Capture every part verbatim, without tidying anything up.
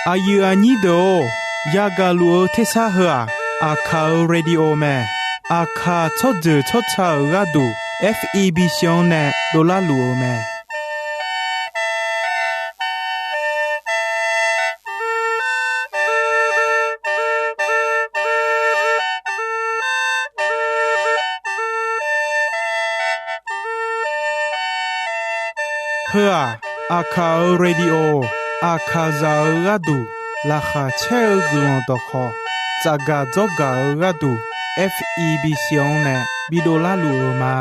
Aqyuif aqnyir deuq-or, yagaq luf-eu tersar heu-aq, Aqkaq-euq radio mae. Aqkaq tsawrjeuq tsawrca-euq gharduq, F E B C-anr nae dovlar luf-eu mae. Heu-aq, Aqkaq-euq radio, Aqkaqzaq-euq gharduq laqkhaq caer-eu guiqlanq dawqkhawq, tsafgaq dzawrgaq-eu gharduq, F E B C-anr nae bidov larluf-eu ma.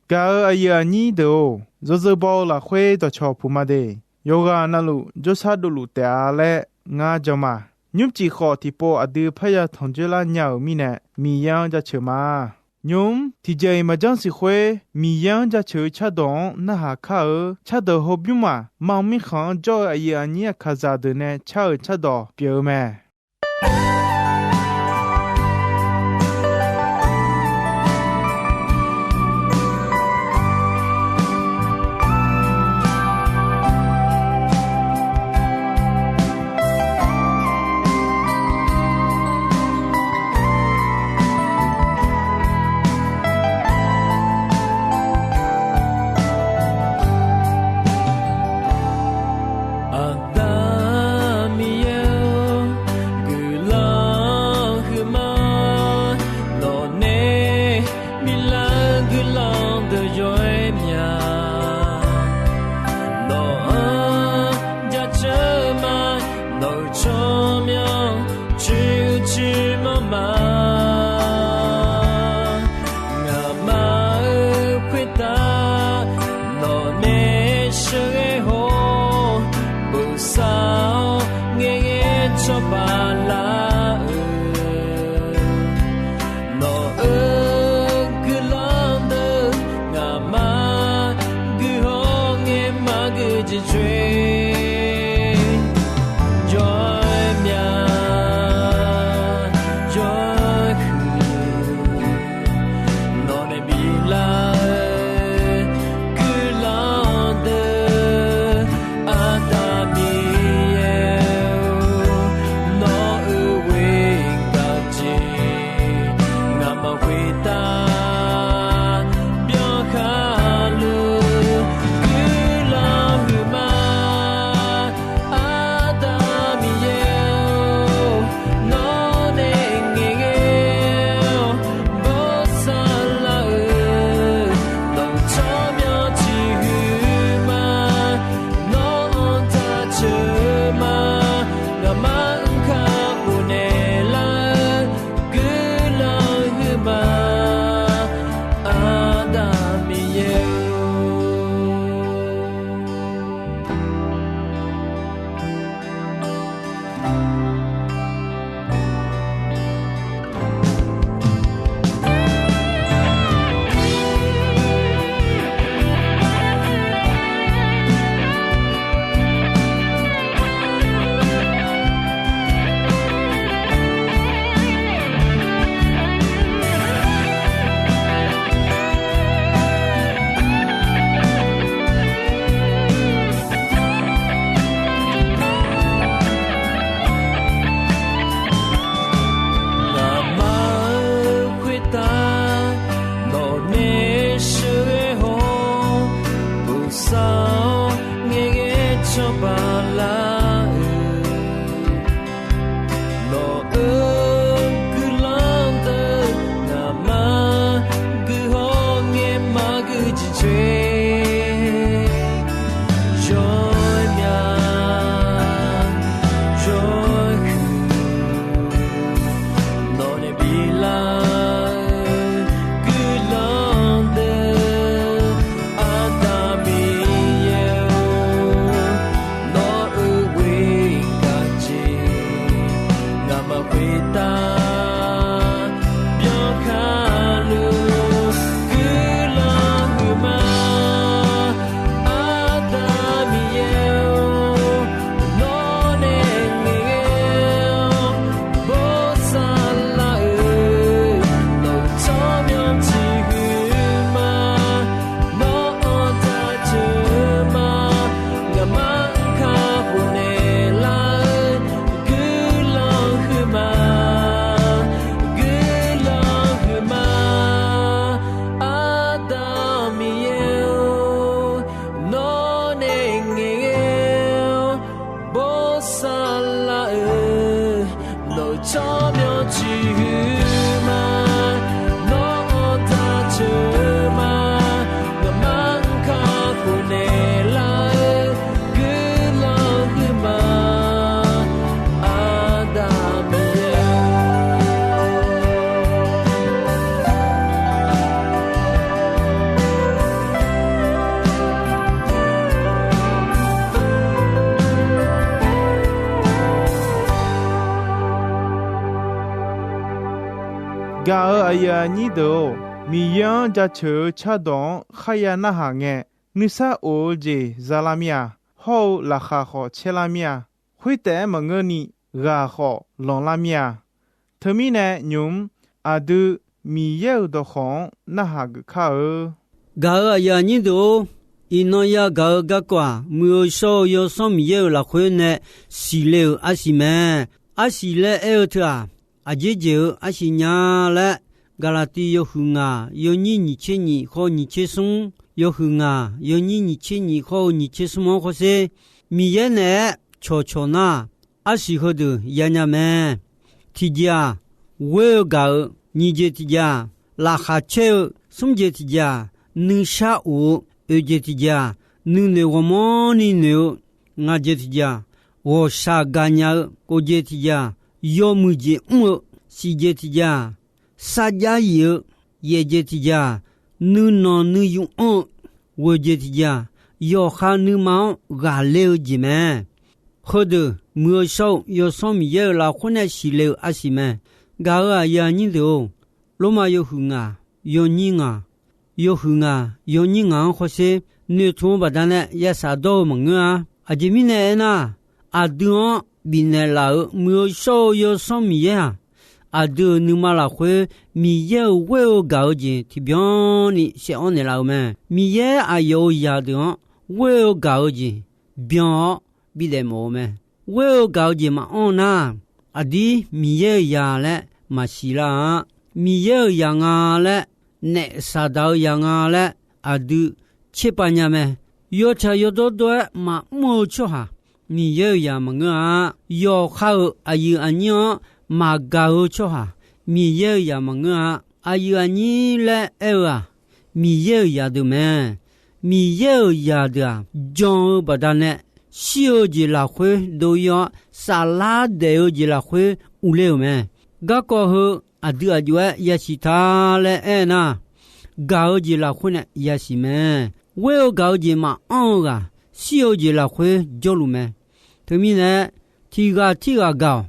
Gaq-euq aqyuif aqnyir deuq-or, yawzeu baw-eu lafkhoer dawqcawq puq ma de. Yawqghaq navluf jawrshar dovluf taef-a laer ngar jan ma. Nymrcif khawf tiqpov aqdui parya tanq dzoerlar nya-euq mirnae, Miqyaer-anr jaceuq ma. Nymq-mr tiqjeq-iq maqjanr siq khoer, Miqyaer-anr jaceuq-eu cardawq-anr narhaq kar-eu cardawq hawbymr-aq, mar mirkhanq-anr jawr-eu aqyuif aqnyir Aqkaqzaq deuq nae car-euq cardawq pyeuf-eu mae. Aqda Miqyaer-or, guiqlanq huiqma, nawqnae miqlar-eu guiqlanq deuq yaw-aer mya. Nawq-anr jaceuq ma, nawq-euq tsawrmyanr coer-eu coer manr ma. Ngaqma-euq khoertav nawqnae sheuqghae haw-awr, bosav-awr ngaeqghae cawba lar-eu, nawq-euq guiqlanq deuq ngaqma guihaw ngae maqgui jeq coer, yaw-aer mya, yaw Yanr ciqhuiq ma, nawr-anr taq ceuq ma, ngaqmaf-anr kakhof naeqlar-eu guiqlanq huiq ma, Aqda Miqyaer. Gaq-euq aqyuif aqnyir deuq-or, Miqyaer-anr jaceuq-eu cardawq-anr kharya narhaq ngae, nuisar of-eu jeq za lar mir-a. Hawr-eu laqkhaq khawf caer lar mir-a. Khoertaef-aer maqngeurni ghaq khawf lanqlar mir-a. Teumirnae nymq-mr aqdui Miqyaer-euq dawqkawq-anr narhaq geuf kar-eu. Gaq-euq aqyuif aqnyir deuq-or, iqnan yagaq-eu garkawv-aq, Muiq-eu shawr-eu Yawsanr Miqyaer-euq lafkhoer nae siqle-euq arsiq mae. Arsiq laer aer-eu teu-aq, aqjeq jeq-euq arsiq nya laer, Gaqlaqtiv yawhuiq ngaq yawnyir nyiq tser nyiq khawr-eu nyiq tser smr, yawhuiq ngaq yawnyir nyiq tser nyiq khawr-eu nyiq tser smr-anr khawrsher, Miqyaer naeq-aer cawqcawq nar, arsiq heudeuq yanya mae. Tiqjeq-aq, ghoer-eu gaq-eu, nyiq jeq tiqjeq-aq, laqkhaq caer-eu, smr jeq tiqjeq-aq, nuisar of-eu, oeq jeq tiqjeq-aq, nuinoeq ghawqmanrni noeq-eu, ngaq jeq tiqjeq-aq, ghawqshaq gaqnya-eu, kof jeq tiqjeq-aq, yawmuiq jeq mr-eu, siq jeq tiqjeq-aq, sarjax yif-eu, yaef jeq tiqjeq-aq, nuinanq nuiyu anr-eu, ghoeq jeq tiqjeq-aq, yawqha nuima-anr ghaqler-eu jeq mae. Heudeuq Muiq-eu shawr-eu Yawsanr Miqyaer-euq lafkhoer nae siqle-euq arsiq mae. Gaq-euq aqyuif aqnyir deuq-or, Lormav yawhuiq ngaq yawnyir ngaq, yawhuiq ngaq yawnyir ngaq-anr khawrsher, noeqtmq-eu baqdanae ya shafdawr-eu maqngeur-a. Aqjeq mirnae aernar, aqdui-anr bifnaeq laf-euq Muiq-eu shawr-eu Yawsanr Miqyaer-aq, aqdui-euq nuima lafkhoer Miqyaer-euq ghoer-eu gaq-eu jeq tiqbyan ni saef-awr naeqlaf-euq mae. Miqyaer aqyawf-euq zaqdeuq-anr ghoer-eu gaq-eu jeq byan-awr bidaef mawf-eu mae. Ghoer-eu gaq-eu jeq maqanr nar, aqdir Miqyaer-euq zaq laer maqsiq lar-a. Miqyaer-euq zaq nga laer, naef Saqdaq-euq zaq nga laer aqdui tserpav nya mae. Yawtsaq yawdawr dawr-aer maqmr-eu tsawrhaq Miqyaer-euq zaq maqngeur-a. Yawqha-euq aqyuif aqnyir-anr maqgaq-eu tsawrhaq Miqyaer-euq zaq maqngeur-a. Aqyuif aqnyir laer aer-eu-aq, Miqyaer-euq zaqdeuq mae. Miqyaer-euq zaqdeuq-aq, jan-eu baqdanae shir-eu jeq lafkhoer dov-ir-awr, saflar daef-eu jeq lafkhoer uvler-euq mae. Garkawv heu aqdui aq jov-aer yasiq ta laer aernar, gaq-eu jeq lafkhoer nae yasiq mae. Ghoer-eu gaq-eu jeq maqanr-eu ghaq, shir-eu jeq lafkhoer jawrluf mae. Teumirnae, tiqghaq tirghaq gaq-awq.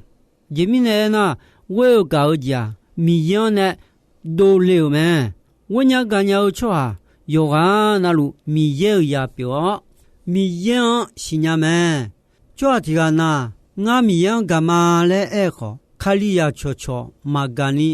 Aqjeq mirnae aernar, ghoer-eu gaq-eu jeq-aq, Miqyaer-anr nae dovle-euq mae. Ghoer nya gaq nya-eu tsawrhaq yawqghaq navluf Miqyaer-euq zaq pyeuf-awr, Miqyaer-anr siqnya mae. Tsawrhaq tiqghaq na, ngar Miqyaer-anr gaq ma laer aer-eu khawf, Kalizaq cawqcawq maqgaq ni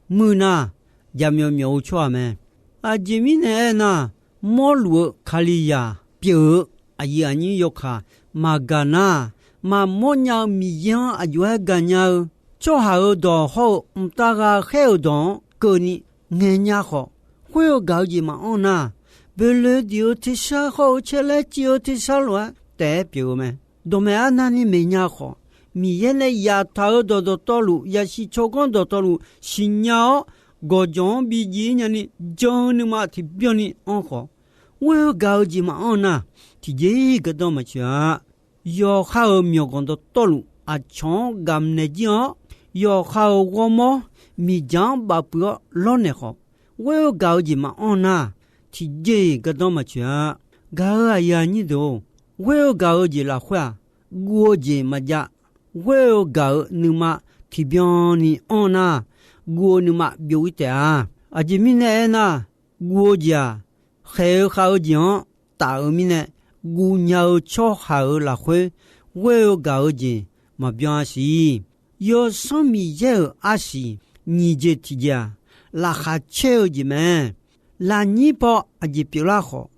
muir nar, jaqmyawf myawf-eu tsawrhaq mae. Aqjeq mirnae aernar, mawrluf-eu Kalizaq pyeuf-eu aqyuif aqnyir yawkaq maqgaq nar, maqmawr nya-eu Miqyaer-anr aq jov-aer gaqnya-eu, tsawrhaq-euq dawq hawr-eu mqtav ghaqkhaer-euq dawq-anr keuvni ngaeqnya khawf, khoer-eu gaq-eu jeq maqanr nar, boeqloe diq-eu tersar hawr-eu caerlaer civ-eu tersar lof-aer taef-aer pyeuf-eu mae. Dawqmaeq arnavni maeqnya khawf, Miqyaer nae zaftaq-eu dawq dawqtawvluf, yasiq tsawrganr dawqtawvluf siqnya-awr, gawqjawq-anr bijiv-ir nyani jan-eu nuima tiqbyan ni anr khawf, ghoer-eu gaq-eu jeq maqanr nar, tiqjeq-iq gardanr maqtsoeq-a. Yawqha-euq myawqganq dawqtawvluf aqcawq-anr gamq naeq jir-awr, yawqha-euq ghawrmawr miqdzaq-anr bafpuiv-awr lawrnaeq khawf, ghoer-eu gaq-eu jeq maqanr nar, tiqjeq-iq gardanr maqtsoeq-a. Gaq-euq aqyuif aqnyir deuq-or, ghoer-eu gaq-eu jeq lafkhoer-aq, guv-eu jeq maqjav. Ghoer-eu gaq-eu nuima tiqbyan ni anr nar, guv-eu nuima byov-ir taef-a. Aqjeq mirnae aernar, guv-eu jeq-aq, khaeq-eu khav-eu jeq-anr taf-eu mirnae, guv nya-eu tsawrhaq-euq lafkhoer ghoer-eu gaq-eu jeq maqbyan-a siq. Yawsanr Miqyaer-euq arsiq nyiq jeq tiqjeq-aq, laqkhaq caer-eu jeq mae. Lafnyir paw aqjeq pyeuflar khawf,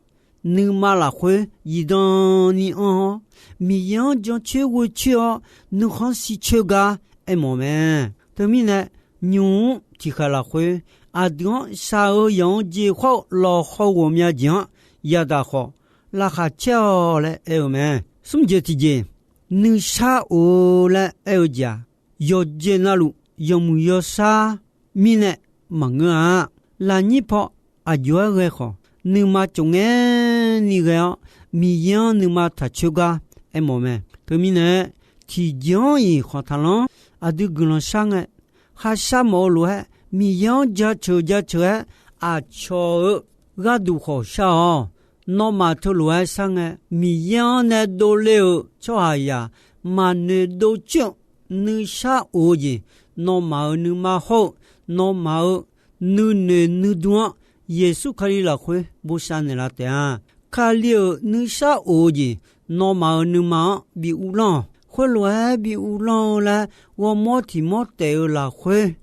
nuima lafkhoer zifdan ni anr-awr, Miqyaer-anr jancoer ghoecoer-awr, nuikhanr sicoer gar aermawf mae. Teumirnae, nymq-mr tiqkhaq lafkhoer aqdui-anr shaq-eu yawq-anr jeq khawr-eu lawqhaw ghawqmya jeq-anr yadaq khawf, laqkhaq caer-awq laer aer-eu mae. Smr jeq tiqjeq, nuisar of-eu laer aer-eu jeq-aq, yawqjeq navluf yawmuiq yawshar mirnae maqngeur-a. Lafnyir paw aqjox-aer ghae khawf, nuima tsofngae ni ghae-awr, Miqyaer-anr nuima taqcoer gar aermawf mae. Teumirnae, tiqjeq-anr-iq khawf taqlanr, aqdui guiqlanq shar ngae, kharshar mawf-eu lof-aer, Miqyaer-anr jaceuq jaceuq-aer, aqcawq-eu gharduq khawf shar-awq. Nawmaf teulof-aer shar ngae, Miqyaer-anr nae dovle-euq tsawrhaqzaq maqnoeq dov coer-eu nuishar of-eu jeq, nawmaf-euq nuima hawr-eu, nawmaf-euq nuinoeq nuidm-anr Yeqsur Kali lafkhoer bosav naeqlaf taef-a. Kali-euq nuishar of-eu jeq, nawmaf-euq nuima-anr bi uvlanr-awq. Khoerlof-aer bi uvlanr-eu laer ghawrmawr tiq mawr taef-eu lafkhoer,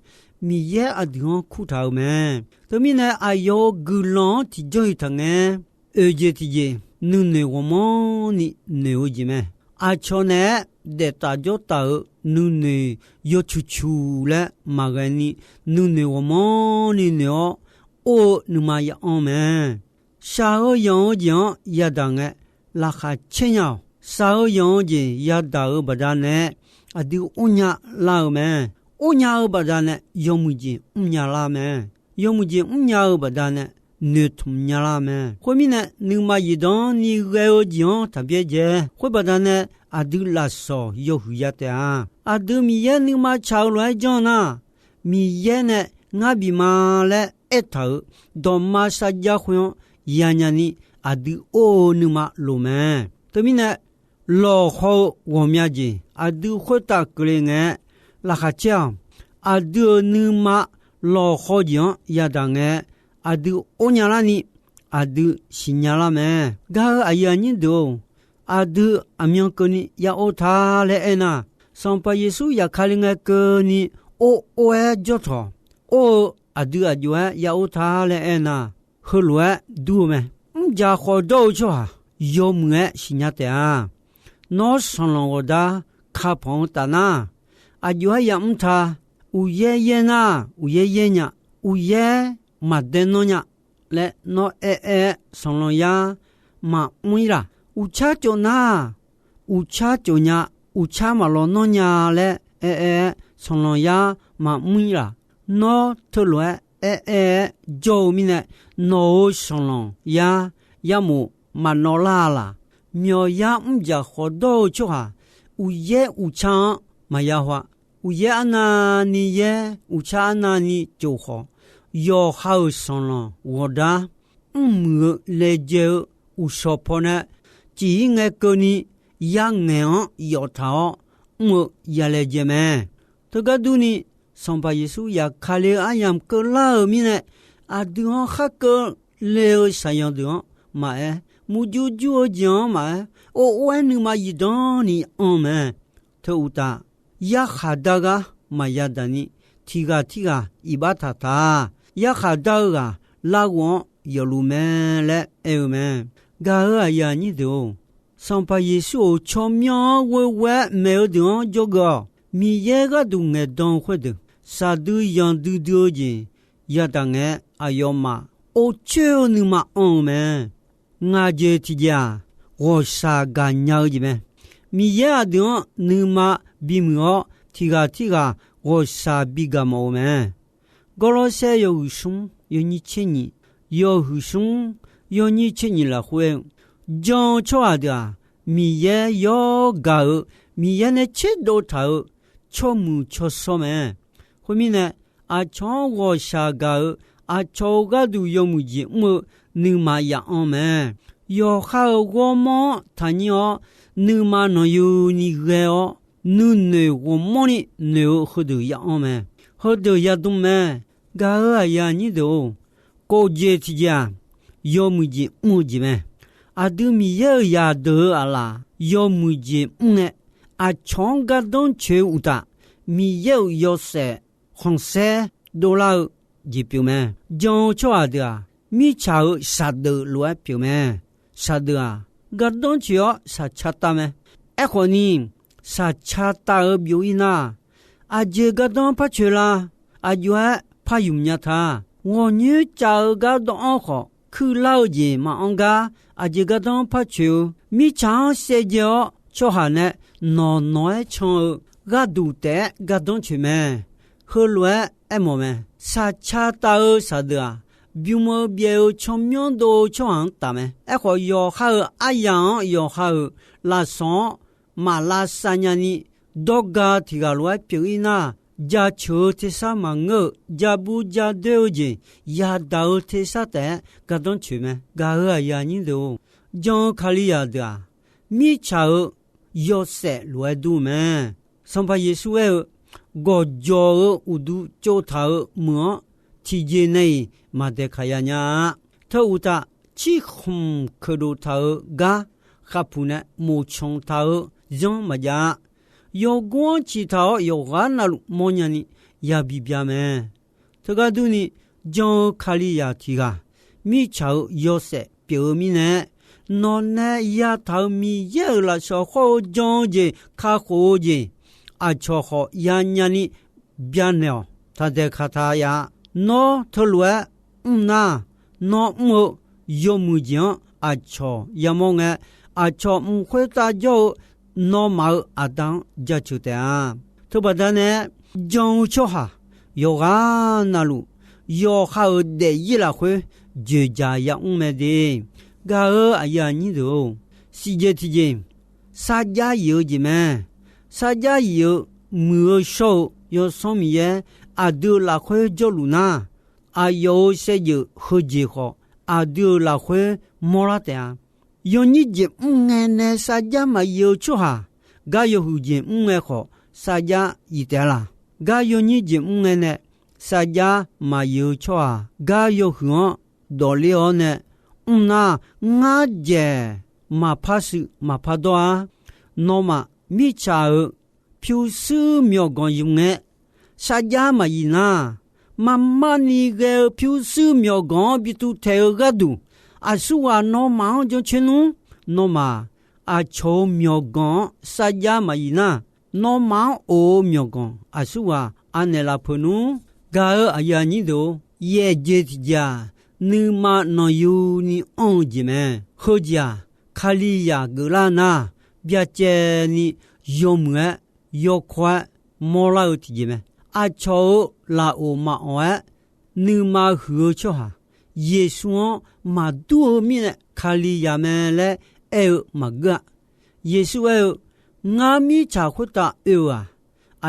Miqyaer aqdui-anr kurtaq-euq mae. Teumirnae, aqyawf-euq guiqlanq-anr tiqjawr-iq taqngae, oeq jeq tiqjeq nuinoeq ghawqmanrni noeq-eu jeq mae. Aqcawq naeq-aer daeftaf jawrtaf-euq nuinoeq yawcuqcuq laer maqghae ni, nuinoeq ghawqmanrni noeq-awr, or-eu nuima ya anr mae. Shaq-eu yanq-eu jeq-anr yadaq ngae, laqkhaq caer nya-awq. Shaq-eu yanq-eu jeq yadaq-euq baqdanae, aqdui ornya lar-eu mae. Ornya-eu baqdanae, yawmuiq jeq mrnya lar mae. Yawmuiq jeq mrnya-eu baqdanae, noeqtmq nya lar mae. Khoermirnae, nuima zifdan ni ghae-eu jeq-anr taq byaerdzae. Khoer baqdanae, aqdui lafsawq yawhuiq ya taef-a. Aqdui Miqyaer nuima tsaq-eu lof-aer janr nar, Miqyaer nae ngar bif ma laer aertaq-euq dawqma sarjax khoer-anr yanya ni, aqdui or-eu nuima loq mae. Teumirnae, lawqhaw-eu ghawqmya jeq aqdui khoertav keuvle ngae-aer laqkhaq caer-awq. Aqdui-euq nuima lawqhaw jeq-anr yadaq ngae, aqdui ornya larni, aqdui siqnya lar mae. Gaq-eu aqyuif aqnyir deuq-or, aqdui aqmyan keuvni ya or ta laer aernar, Sanqpaq Yeqsur zafkale ngae keuvni or or-aer jawr tawq. Or-eu aqdui aqjox-aer ya or ta laer aernar, heulof-aer dur-eu mae. Mrjaq khawf dawr-eu tsawrhaq yawmuiq-aer siqnya taef-a. Nawr sanqlanq ghawqdar kapanq-eu taf nar, aqjox-aer yamr ta. Uqyaer yaer nar, uqyaer yaer nya. Uqyaer maqdae nanr nya laer nawr aer-aer-aer sanqlanq yar maqmr-ir laq? Uqcar tsof nar, uqcar tsof nya. Uqcar maqlaw nanr nya laer aer-aer-aer sanqlanq yar maqmr-ir laq? Nawr teulof-aer aer-aer-aer jawr-eu mirnae, nawq-euq sanqlanq yar yarmof maqnawv lar-a laq? Myawqyar mrjaq khawf dawr-eu tsawrhaq, uqyaer uqcar-anr maqya haw-a. Uqyaer arnavni yaer, uqcar arnavni tsof khawf, yawqha-euq sanqlanq ghawqdar mrmuiq-eu laejae-eu uqshawq pawnae cif-ir ngae keuvni, yarngaeq-anr yawf taq-awr mr-eu ya laejae mae. Teugar durni, Sanqpaq Yeqsur zafkale-eu aryamq keuvlar-euq mirnae, aqdui-anr khar keuvle-eu shaqzanq deuq-anr maqaer, murjur jur-eu jeq-anr maqaer, or or-aer nuima zifdan ni anr mae. Teu uqtaf, yarkhaq dar gar maqya daq ni, tiq ghaq tirghaq iqbax taqtaq. Yarkhaq dar-eu ghaq larghov-anr yawfluf mae laer aer-eu mae. Gaq-eu aqyuif aqnyir deuq-or, Sanqpaq Yeqsur-euq tsawrmyanr-anr ghoeghoe-aer maeq-eu deuq-anr jawrgeuf-awq. Miqyaer gharduq ngaeqdan-eu khoerdeuq, shaqdui yanqdui dui-eu jeq yadaq ngae, aqyawfmaf or coer-eu nuima anr-eu mae. Ngaq jeq tiqjeq-aq, ghawqshaq gaq nya-eu jeq mae. Miqyaer aqdui-anr nuima bimuiq-awr, tiq ghaq tirghaq ghawqshaq bigaq mawf-eu mae. Gawrlawrsaer yawhuiq smr yawnyir tser nyiq, yawhuiq smr yawnyir tser nyiq lafkhoer-eu, jan-eu tsawrhaq deuq-aq, Miqyaer yawr gaq-eu, Miqyaer nae tserdov taq-euq tsawrmuiq tsawrshawr mae. Khoermirnae, aqcawq-anr ghawqshaq gaq-eu, aqcawq-euq gharduq yawmuiq jeq mr-eu nuima ya anr mae. Yawqha-euq ghawrmawr-anr taqnyir-awr, nuima nanqyuni ghae-awr, nuinoeq ghawqmanrni noeq-eu heudeuq ya anr mae. Heudeuq ya dm mae. Gaq-eu aqyuif aqnyir deuq-or, kof jeq tiqjeq-aq, yawmuiq jeq mr-eu jeq mae. Aqdui Miqyaer-euq zaqdeuq-eu aqlaf yawmuiq jeq mr ngae, aqcawq-anr gardanr coeq-eu uqtaf, Miqyaer-euq yawshaef khanqsaer dovlar-eu jeq pyeuf mae. Jan-eu tsawrhaq deuq-aq, mirtsaq-euq shaqdeuq lof-aer pyeuf mae. Shaqdeuq-aq, gardanr coeq-awr shaqca tav mae. Aerkhawf ni, shaqca tav-eu byov-ir nar, aqjeq gardanr par coeq la? Aqjox-aer par yumq nya ta. Ghawqnyoer cav-eu gardanr-anr khawf, kuirlar-eu jeq maqanr gar, aqjeq gardanr par coeq-eu, mirtsaq-anr saevdzae-awr tsawrhaq nae nawq nawq-aer can-eu gharduq taef-aer gardanr coeq mae. heulof-aer aermawf mae. Shaqca taf-eu shaqdeuq-aq, bym-eu byaef-eu tsawrmyanr dov-eu tsawrhaq-anr taf mae. Aerkhawf, yawqha-euq aryaq-anr, yawqha-euq lafsawq-anr maqlavsav nyani, dawrga tiq ghaq lof-aer pyeuf-ir nar, jaceuq-eu tersar maqngeur-euq, jabu jadoer-eu jeq, yadaq-eu tersar taef-aer gardanr tsoeq mae. Gaq-euq aqyuif aqnyir deuq-or, jan-eu Kalizaq deuq-aq, mirtsaq-euq yawshaef lof-aer dur mae. Sanqpaq Yeqsur aer-eu, gawqjawq-eu uqduq tsovtaq-euq meuq-anr tiqjeq nae-iq maq daeqkaq ya nya-a. Teu uqtaf, cirkhmq keuqdov taq-eu gar khavpuq nae moqtsanq taq-eu zanr maqjav-a. Yawgor-anr ciqtaq-awr yawqghaq navluf mawrnya ni yabi bya mae. Teugar durni, jan-eu Kalizaq tiq ghaq mirtsaq-euq yawshaef pyeuf-eu mirnae, nawqnae yataq-euq Miqyaer-euq lafsawq khawr-eu jan-eu jeq, kakhof-eu jeq, aqcawq khawf yanya ni byanaeq-awq. Taq daeqkaq taq ya-a. Nawr teulof-aer mr nar, nawr mr-eu yawmuiq jeq-anr aqcawq yamawr ngae, aqcawq mq khoertav jawr-eu nawmaf-euq Aqda-anr jaceuq taef-a. Teubaqda nae, jan-eu tsawrhaq yawqghaq navluf, yawqha-euq daefzir lafkhoer dzoeqdzaq yamr mae de. Gaq-euq aqyuif aqnyir deuq-or, siqjeq tiqjeq, sarjax yif-eu jeq mae. Sarjax yif-eu, muiq-eu shawr-eu Yawsanr Miqyaer aqdui-euq lafkhoer jawrluf nar, aqyawf-euq saevdzeuf heujeq khawf, aqdui-euq lafkhoer mawrlar taef-a. Yawnyir jeq mr ngae nae sarjax maqyif-eu tsawrhaq, gar yawhuiq jeq mr ngae khawf sarjax yif taef-a laq? Gar yawnyir jeq mr ngae nae sarjax maqyif-eu tsawrhaq, gar yawhuiq-anr dawqler-awr nae mr nar, ngar dzaeq maqpar shuif maqpar dawr-a. Nawmaf mirtsaq-euq pyurshuir myawqganq yuf ngae, sarjax maqyif nar, maqmar ni ghae-eu pyurshuir myawqganq-anr bi tuvtaeq-eu gharduq, aqsurghaq nawmaf-anr jancoer nmr. Nawmaf aqcawq-euq myawqganq-anr sarjax maqyif nar, nawmaf-anr of-eu myawqganq aqsurghaq anaeq lafpeuq nmr. Gaq-euq aqyuif aqnyir deuq-or, yaefjeq tiqjeq-aq, nuima nanqyuni anr-eu jeq mae. Heujeq-aq, Kalizaq geuflar nar, byacaevni yawmuiq-aer yawkawr-aer mawrlar-eu tiqjeq mae. Aqcawq-euq lafov maqawq-aer nuima huiq-eu tsawrhaq, Yeqsur-anr maqdur-eu mirnae Kalizaq mae laer aer-eu maqgeur-a. Yeqsur aer-eu, Ngar mirtsaq khoertav oe-euq-aq,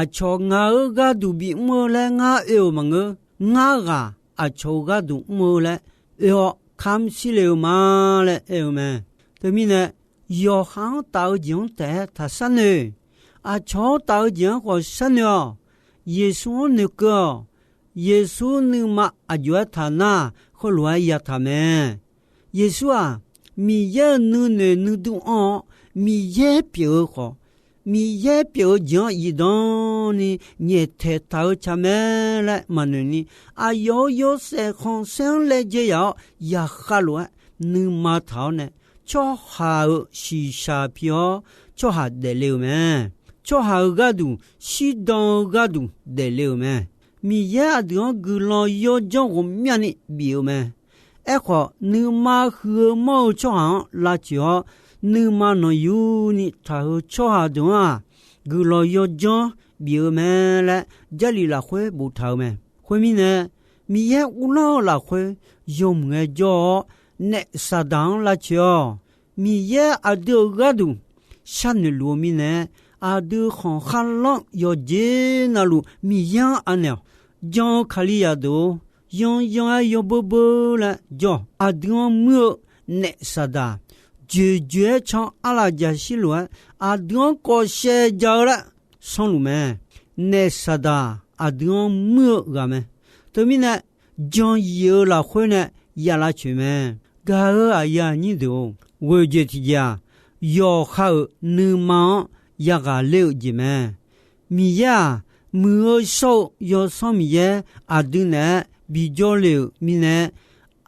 aqcawq ngaq-euq gharduq bimr-eu laer ngar oe-euq maqngeur. Ngar ghaq aqcawq-euq gharduq mr-eu laer oe-awr kamr shirle-eu ma laer aer-eu mae. Teumirnae, yawqha-anr taf-eu jeq-anr taef-aer taq sharnoeq. Aqcawq-anr taf-eu jeq-anr khawf sharnoeq-awq. Yeqsur-anr noeqkeuv-awq. Yeqsur nuima aqjox-aer taq nar, heulof-aer yataq mae. Yeqsur-aq, Miqyaer-euq nuinoeq nuidur anr-awr, Miqyaer pyeuf-eu khawf, Miqyaer pyeuf-eu jeq-anr zifdan ni nyaeftaeq taq-eu tsaq mae laer maqnoeq ni, aqyawf-euq yawshaef khanqsaer-anr laejae yaf-awr yaqkhav lof-aer nuima taq-awr nae, tsawrhaq-euq shiqshaq pi-awr tsawrhaq daefle-euq mae. Tsawrhaq-euq gharduq, shirdan-eu gharduq daefle-euq mae. Miqyaer aqdui-anr guiqlanq yawdzanr ghawqmyani bif-eu mae. Aerkhawf, nuima huiq-eu manr-eu tsawrhaq-anr lavtsoeq-awr, nuima nanqyuni taq-eu tsawrhaq deuq-anr-aq, guiqlanq yawdzanr bif-eu mae laer Jarlif lafkhoer boftaq-eu mae. Khoermirnae, Miqyaer uvlanr-eu lafkhoer yawmuiq-aer jawr-awr, naef Saqdaq-anr lavtsoeq-awq. Miqyaer aqdui-euq gharduq sharnoeq luf-eu mirnae, aqdui khanqkharlanr yawqjeq navluf Miqyaer-anr anaeq-awq. Jan-eu Kalizaq deuq-or, yanyan-aer yawbeur beur laer jawr-awq. Aqdui-anr muir-eu naef Saqdaq, joeqjoeq-aer can arlaf jaqshir lof-aer, aqdui-anr kawvshaev ja-eu laer sanrluf mae. Naef Saqdaq aqdui-anr muir-eu ghaq mae. Teumirnae, jan yif-eu lafkhoer nae ya lavtsoeq mae. Gaq-eu aqyuif aqnyir deuq-or, ghoeqjeq tiqjeq-aq, yawqha-euq nuima-anr yaghaq ler-eu jeq mae. Miqyaer-aq, muiq-eu shawr-eu Yawsanr Miqyaer aqdui naeq-aer bijawr le-euq mirnae,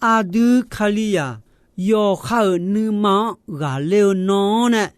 aqdui Kalizaq yawqha-euq nuima-anr ghaqler-eu nan-anr nae,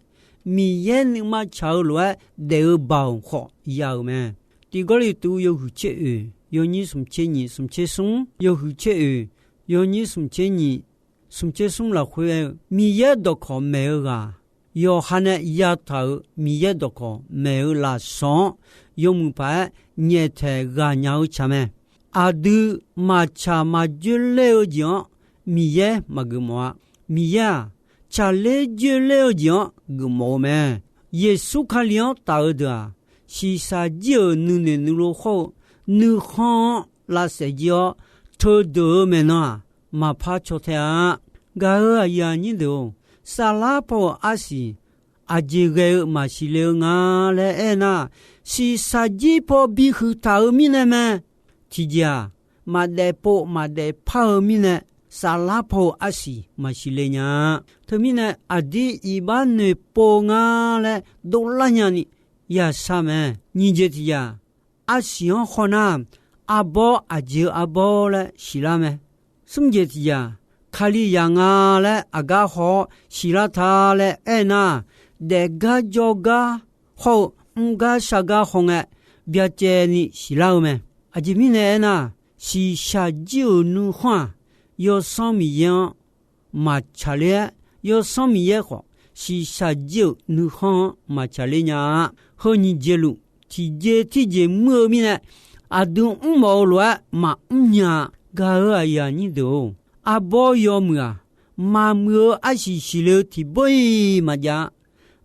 Miqyaer nuima tsaq-eu lof-aer daef-eu baoq khawf ya-euq mae. Tiq Gawrliqtu yawhuiq tser oeq, yawnyir smq tser nyiq, smq tser smr, yawhuiq tser oeq, yawnyir smq tser nyiq, smq tser smr lafkhoer aer-eu, Miqyaer dawqkawq maeq-eu ghaq, yawqha nae yataq-euq Miqyaer dawqkawq maeq-eu lafsawq-anr, yawmuiq paq-aer nyaeftaeq ghaq nya-eu tsaq mae. Aqdui maqtsaq maqjoer ler-eu jeq-anr Miqyaer maqgeufmawf-a. Miqyaer-aq, tsaqler joer ler-eu jeq-anr geufmawf-eu mae. Yeqsur Kali-anr taf-eu deuq-aq, shiqshaq jir-euq nuinoeq nuilov khawr-eu nuikhanr-anr lavsaef jir-awr, teudeuq-eu maeqnan-aq, maqpar caw tae-a. Gaq-euq aqyuif aqnyir deuq-or, saflar paw-euq arsiq aqjeq ghae-eu maqsiq le-eu nga laer aernar, shiqshaq jir paw bihuiq taq-eu mirnae mae. Tiqjeq-aq, maqdaef pov maqdaef par-eu mirnae, saflar paw-euq arsiq maqsiq le nya-a. Teumirnae, aqdir iqbax noeqpov nga laer dovlar nyani yashar mae. Nyiq jeq tiqjeq-aq, arsiq-anr hawnar, arbawr aqjeq-eu arbawr laer siqlar mae. Smr jeq tiqjeq-aq, Kali yaq nga laer aqgar haw-awr siqlar ta laer aernar, daefgar jawrgar hawr-eu mrgar shargar hawngae byacaevni siqlar-eu mae. Aqjeq mirnae aernar, shiqshaq jir-euq nuikhanr-aq, Yawsanr Miqyaer-anr maqtsaq ler-aer, Yawsanr Miqyaer khawf shiqshaq jir-euq nuikhanr-anr maqtsaq ler nya-a. Heu nyiq jeq luf tiqjeq tiqjeq muir-eu mirnae, aqdui mrmawf-eu lof-aer maqmr nya-a. Gaq-euq aqyuif aqnyir deuq-or, arbawr yawmuiq-aq, maqmuiq-eu arsiq siqle-eu tiqbawr-iq maqjav-a.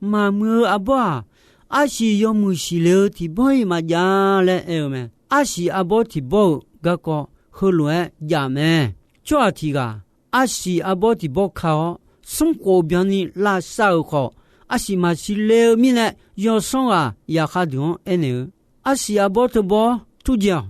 Maqmuiq-eu arbawr-aq, arsiq yawmuiq siqle-eu tiqbawr-iq maqjav laer aer-eu mae. Arsiq arbawr tiqbawr-euq garkawv heulof-aer jav mae. Tsawrhaq tiq ghaq arsiq arbawr tiqbawr ka-awr, smrkhof byanni lavsav-euq khawf, arsiq maqsiq le-eu mirnae, yawsanr ghaq yaqkhav deuq-anr aernaeq-eu, Arsiq arbawr teubawr turjae-awq.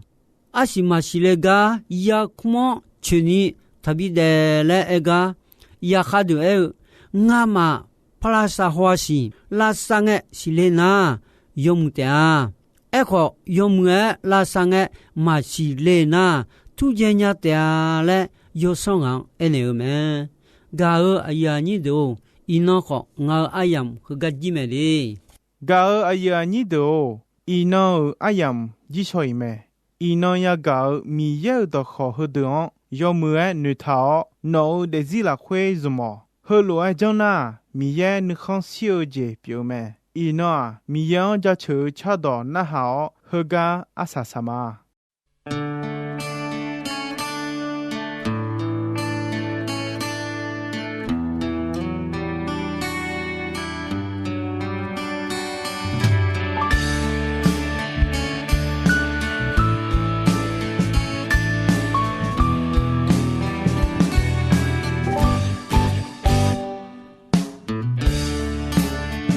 Arsiq maqsiq le gar yarkmr-anr coeqni taqbi daef laer aer gar, yaqkhav deuq aer-eu, Ngamaf paqlavsaq haw-a siq, lavsav ngae siqle nar, yawmuiq taef-a. Aerkhawf, yawmuiq-aer lavsav ngae maqsiq le nar, turjae nya taef-a laer yawsanr ghaq-anr aernaeq-eu mae. Gaq-euq aqyuif aqnyir deuq-or, iqnan khawf ngaq-euq aryamq heugar jir mae le. Gaq-euq aqyuif aqnyir deuq-or, iqnan-euq aryamq jirshaw-iq mae. Iqnan yagaq-euq Miqyaer-euq dawqkawq heudeuq-anr yawmuiq-aer noeqtaq-awr, nawq-euq daefzir lafkhoer zmq-awq. Heulof-aer janr nar, Miqyaer nuikhanr shir-eu jeq pyeuf-eu mae. Iqnan-aq, Miqyaer-anr jaceuq-eu cardawq narhaq-awr, heugar arsaq saq ma.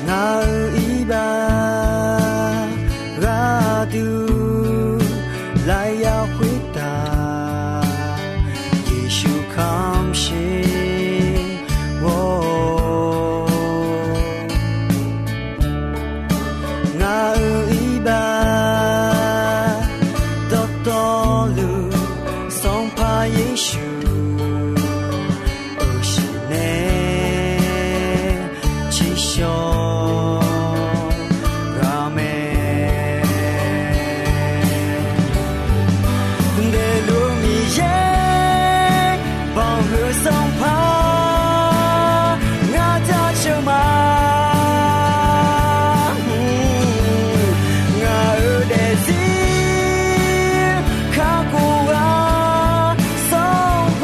Ngaq-euq iqbax gharduq lafyaq khoertav, Yeqsur kamq sher-awr. Ngaq-euq iqbax dawqtawvluf, Sanqpaq Yeqsur, euqshiq nae tsiqshawq ghaq mae. Daefluf Miqyaer banqhuiq Sanqpaq ngar jaceuq ma. Ngaq-euq daefzir kakhof ghaq Sanqpaq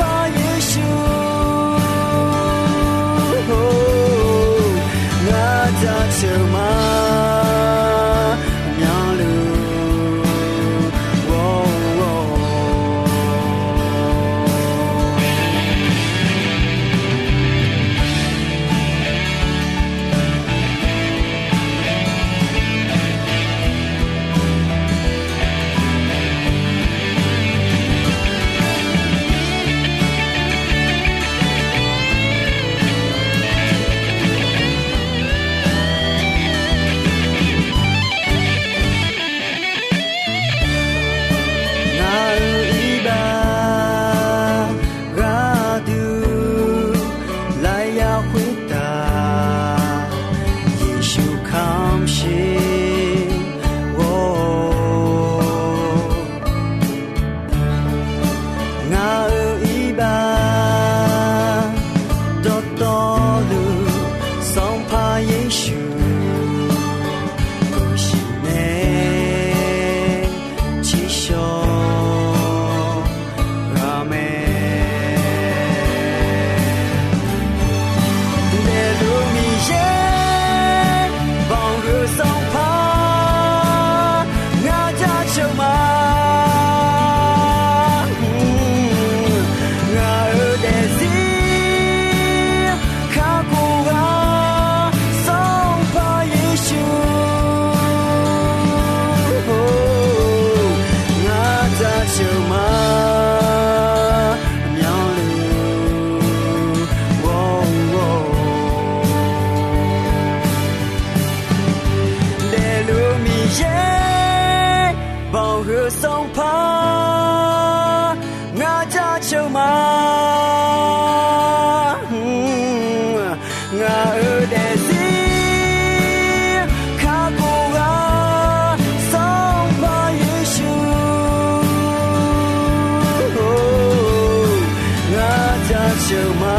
Jaceuq ma,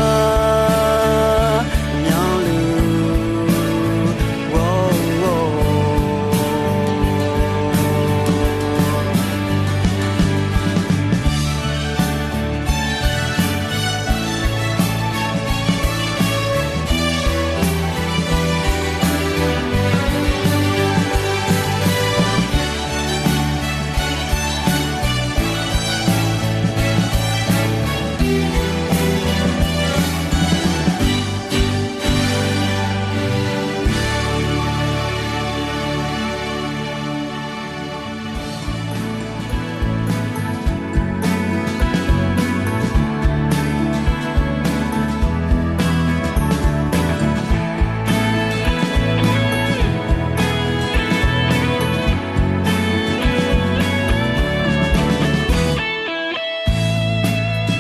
myanluf, gawr-or.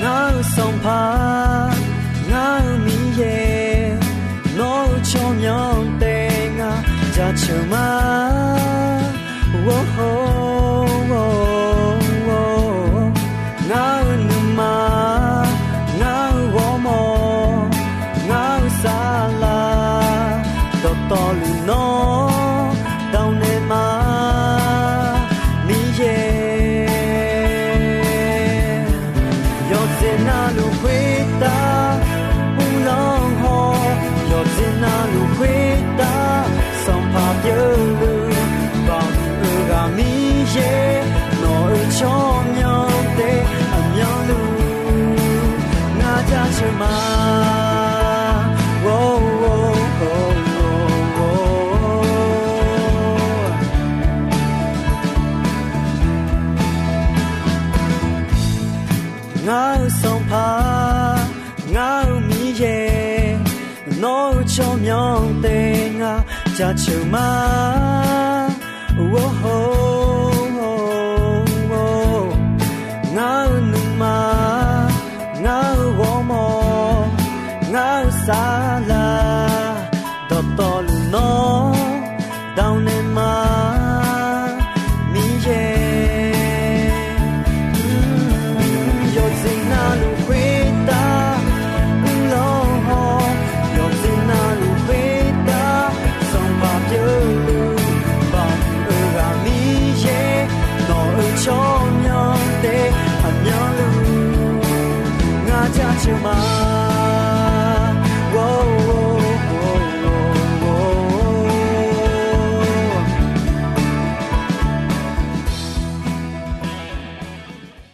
Ngar-eu Sanqpaq, ngar-eu Miqyaer, nawr-eu tsawrmyanr taef ngaq jaceuq ma. Gawr-or, gawr-or. Ngar-eu nuima, ngar-eu ghawrmawr, ngar-eu saflar, dawqtawvluf nawr dawq naeq ma, Miqyaer. Yawqjeq navluf khoertav uvlanr haw, yawqjeq navluf khoertav Sanqpaq pyeuvluf, Baoq muiq-eu ghaq Miqyaer, nawq-eu tsawrmyanr taef aqmyanluf ngar jaceuq ma. Gawr-or, gawr-or. Ngar-eu Sanqpaq, ngar-eu Miqyaer, nawr-eu tsawrmyanr taef ngaq jaceuq ma. Gawr-or, gawr-or. Ngar